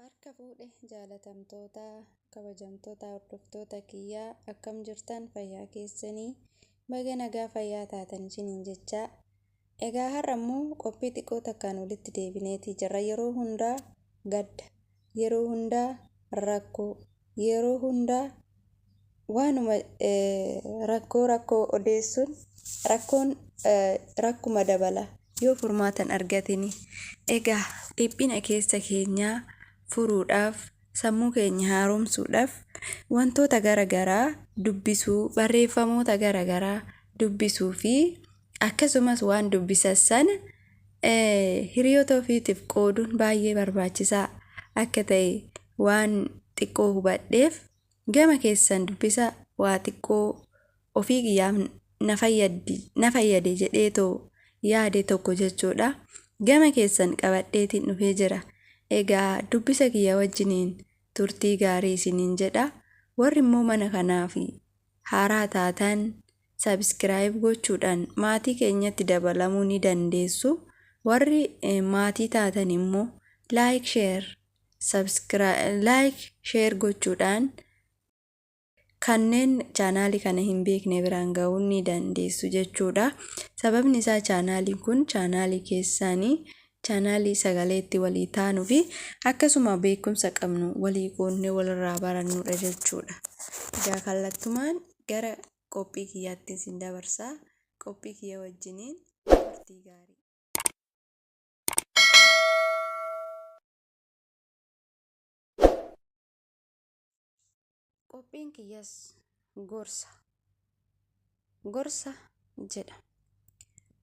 Harka fuudhe jaalatamtoota kabajamtoota hordoftoota kiyyaa, akkam jirtan? Fayyaa keessanii? Baga nagaa fayyaa taatan isiniin jechaa. Egaa har'a immoo qophii xiqqoo takkaan walitti deebineetii jirra. Yeroo hundaa gadda, yeroo hundaa rakkoo, yeroo hundaa waanuma rakkoo rakkoo odeessuun rakkoon rakkuma dabala yoo furmaata hin argatini. Egaa dhiphina keessa keenyaa furuudhaaf, sammuu keenya haaromsuudhaaf wantoota gara garaa dubbisuu, barreeffamoota gara garaa dubbisuu fi akkasumas waan dubbisan sana hiriyoota ofiitiif qooduun baay'ee barbaachisaa akka ta'e waan xiqqoo hubadheef gama keessan dubbisa waa xiqqoo ofii kiyyaaf na fayyade jedheetoo yaade tokko jechuudha. Gama keessan qabadheetiin dhufee jira. Egaa dubbisa kiyya wajjiniin turtii gaarii isiniin jedha. Warri immoo mana kanaaf haaraa taatan subscribe gochuudhaan maatii keenyatti dabalamuu ni dandeessu. Warri maatii taatan immoo like, share, subscribe, like, share gochuudhaan kanneen chaanaalii kana hin beekne biraan ga'uu ni dandeessu jechuudha. Sababni isaa chaanaaliin kun chaanaalii keessaanii, chaanaalii sagalee itti walii taanuu fi akkasuma beekumsa qabnu walii qoodnee walirraa barannudha jechuudha. Egaa kallattumaan gara qophii kiyyaatti isin dabarsaa. Qophii kiyya wajjiniin turtii gaarii. Qophiin kiyyas gorsa. Gorsa jedha.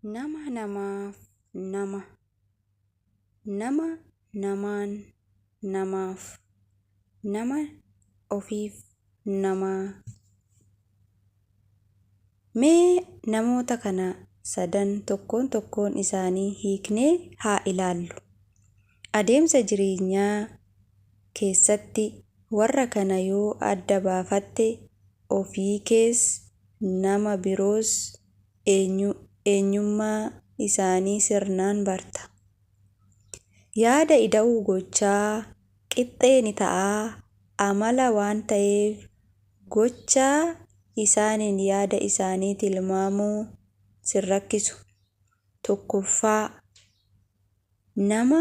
Nama namaaf nama. Nama namaan namaaf. Nama ofiif namaa. Mee namoota kana sadan tokkoon tokkoon isaanii hiiknee haa ilaallu. Adeemsa jireenyaa keessatti warra kana yoo adda baafatte ofiikees nama biroos eenyummaa isaanii sirnaan barta. Yaada ida'uu gochaa qixxee ni ta'a amala waan ta'eef gochaa isaaniin yaada isaanii tilmaamuu sin rakkisu. 1ffaa. Nama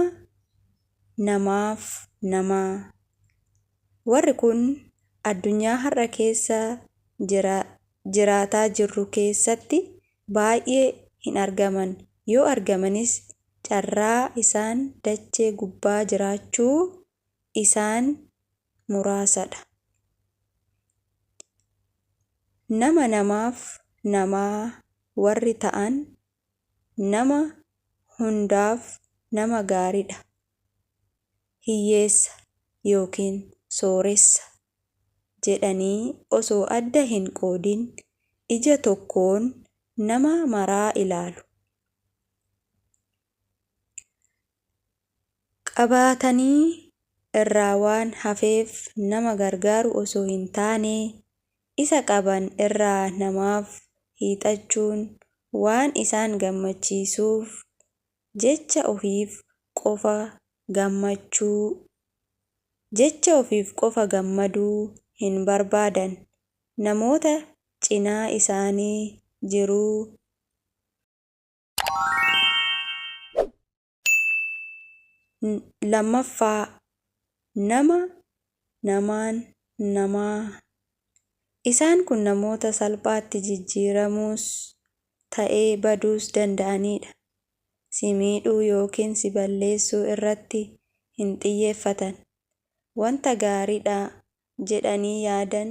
namaaf namaa. Warri kun addunyaa har'a keessa jiraataa jirru keessatti baay'ee hin argaman. Yoo argamanis carraa isaan dachee gubbaa jiraachuu isaan muraasadha. Nama namaaf namaa warri ta'an nama hundaaf nama gaaridha. Hiyyeessa ykn sooressa jedhanii osoo adda hin qoodin ija tokkoon nama maraa ilaalu. Qabaatanii irraa waan hafeef nama gargaaru osoo hin taane isa qaban irraa namaaf hiixachuun waan isaan gammachiisuuf jecha ofiif qofa gammachuu jecha ofiif qofa gammaduu hin barbaadan. Namoota cinaa isaanii jiruu 2ffaa Nama namaan namaa. Isaan kun namoota salphaatti jijjiiramuus ta'ee baduus danda'aniidha. Si miidhuu ykn si balleessuu irratti hin xiyyeeffatan. Wanta gaariidha jedhanii yaadan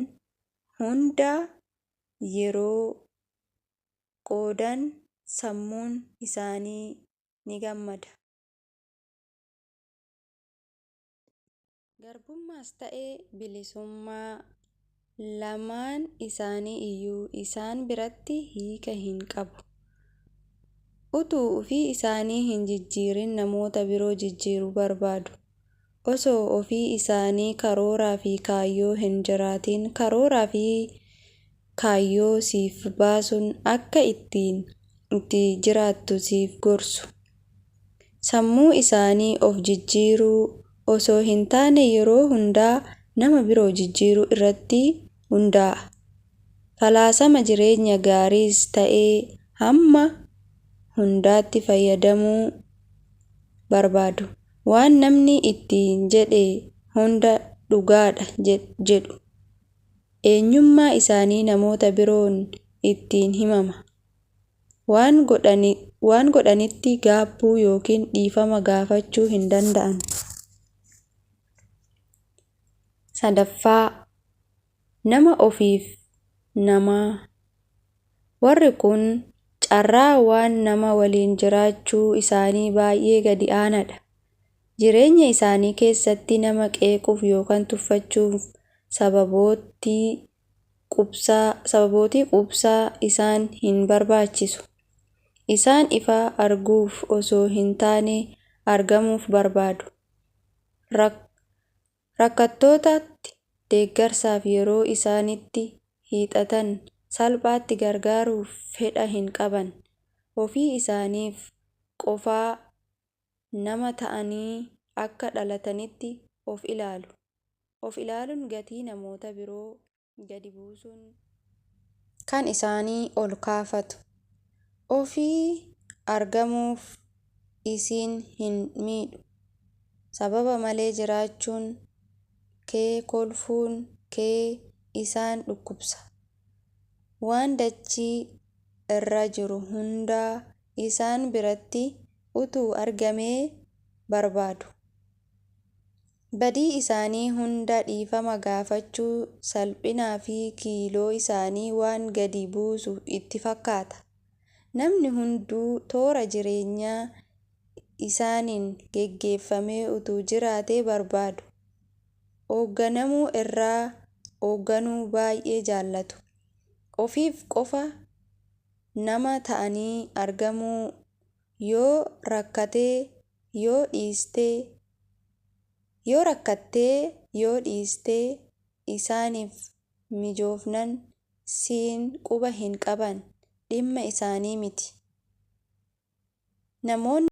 hunda yeroo qoodan sammuun isaanii ni gammada. Garbummaas ta'e bilisummaa lamaan isaanii iyyuu isaan biratti hiika hin qabu. Utuu ofii isaanii hin jijjiirin namoota biroo jijjiiruu barbaadu. Osoo ofii isaanii karooraa fi kaayyoo hin jiraatin karooraa fi kaayyoo siif baasuun akka ittiin itti jiraattu siif gorsu. Sammuu isaanii of jijjiiruu, osoo hin taane yeroo hundaa nama biroo jijjiiruu irratti hundaa'a. Falaasama jireenyaa gaariis ta'e hamaa hundatti fayyadamuu barbaadu. Waan namni ittiin jedhe hunda dhugaadha jedhu. Eenyummaan isaanii namoota biroon itti himama. Waan godhanitti gaabbuu yookiin dhiifama gaafachuu hin danda'an. Sadaffaa, nama ofiif namaa. Warri kun carraa waan nama waliin jiraachuu isaanii baay'ee gadi aanaadha. Jireenya isaanii keessatti nama qeequuf yookaan tuffachuuf sababooti quubsaa isaan hin barbaachisu. Isaan ifa arguuf osoo hin taane argamuuf barbaadu. Rakkattootatti deeggarsaaf yeroo isaanitti hiixatan salphaatti gargaaruuf fedha hin qaban. Ofii isaaniif qofaa nama ta'anii akka dhalatanitti of ilaalu. Of ilaaluun gatii namoota biroo gadi buusuun kan isaanii ol kaafatu. Ofii argamuuf isin hin miidhu. Sababa malee jiraachuun kee kolfuun kee isaan dhukkubsa. Waan dachii irra jiru hundaa isaan biratti utuu argamee barbaadu. Badii isaanii hunda dhiifama gaafachuun salphinaa fi kiiloo isaanii waan gadi buusu itti fakkaata. Namni hunduu toora jireenyaa isaaniin geggeeffamee utuu jiraatee barbaadu. Hoogganamuu irra hoogganuu baay'ee jaallatu. Ofiif qofa nama ta'anii argamuu. Yoo rakkattee yoo dhiiste isaaniif mijoofnaan siin quba hin qaban. Dhimma isaanii miti. Namoonni